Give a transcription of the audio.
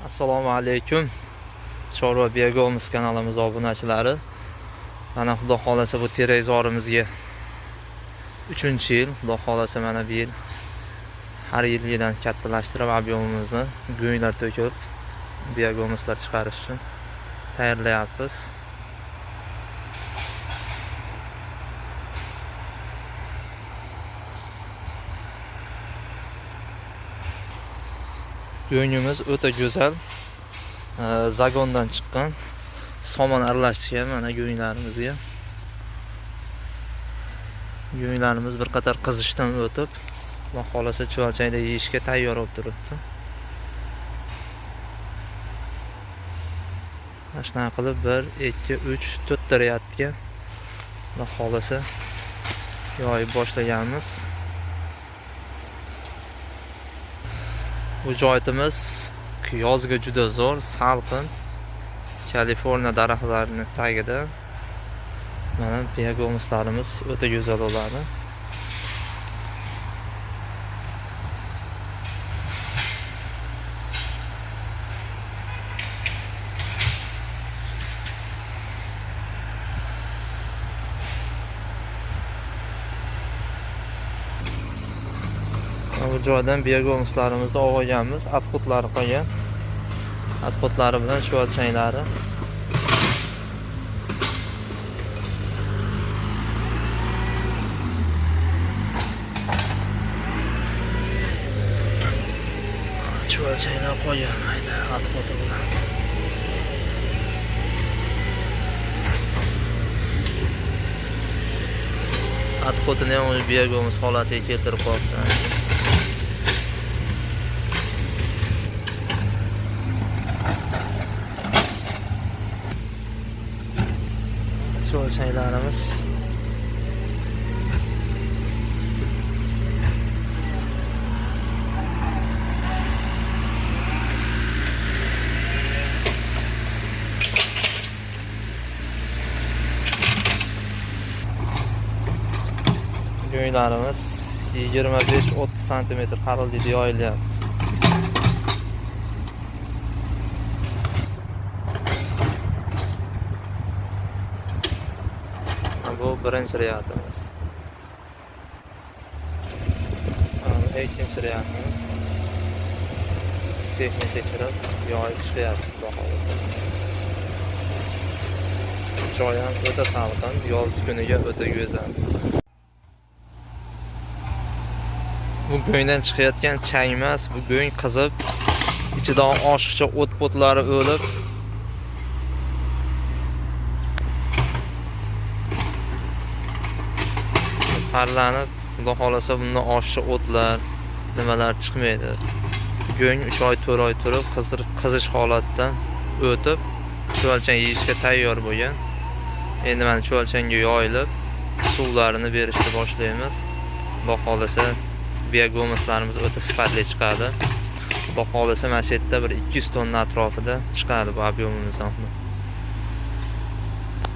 Assalomu alaykum. Chorva Biogomus kanalimiz obunachilari. Mana xudo xolasa bu terakzorimizga 3-yil, xudo xolasa mana bu yil har yilgidan kattalashtirib объем imizni go'nglar to'kib biogomuslar chiqarish uchun tayyorlayapmiz. Go'ngimiz o'ta go'zal. Zagondan chiqqan somon aralashgan mana go'nglarimizga. Go'nglarimiz bir qator qizishdan o'tib, xudo xolasa chuvalchangda yeyishga tayyor bo'lib turibdi. Mana shunaqa qilib 1, 2, 3, 4 ta ряд ga xudo xolasa yoyib boshlaganmiz. Bu joyimiz yozga juda zo'r, salqin. Kaliforniya daraxtlarining tagida mana biogomuslarimiz o'ta go'zal bo'ladi. Bu joydan biogomuslarimizni olganmiz, отход lari qolgan. Отход lari bilan chuvalchanglari. Chuvalchanglar qolgan mayda отход i bilan. Отход ini ham o'zi biogomus holatiga keltirib qo'yibdi. Chuvalchanglarimiz go'nglarimiz 25-30 santimetr qalinlikda yoyilyapti. Bu birinchi ряд imiz. Mana ikkinchi ряд imiz. Texnika kirib, yoyib chiqyapti xudo xohlasa. Joy ham o'ta salqin, yoz kuniga o'ta go'zal. Bu go'ngdan chiqayotgan chang emas, bu go'ng qizib, ichidan oshiqcha o't-po'tlari o'lib, parlanib, xudo xolasa bundan oshiqcha o'tlar, nimalar chiqmaydi. Go'ng 3 oy, 4 oy turib, qizdirib, qizish holatidan o'tib, chuvalchang yeyishga tayyor bo'lgan. Endi mana chuvalchangga yoyilib, suvlarini berishni boshlaymiz. Xudo xolasa biogomuslarimiz o'ta sifatli chiqadi. Xudo xolasa mana shu yerda bir 200 tonna atrofida chiqadi bu объем imizdan.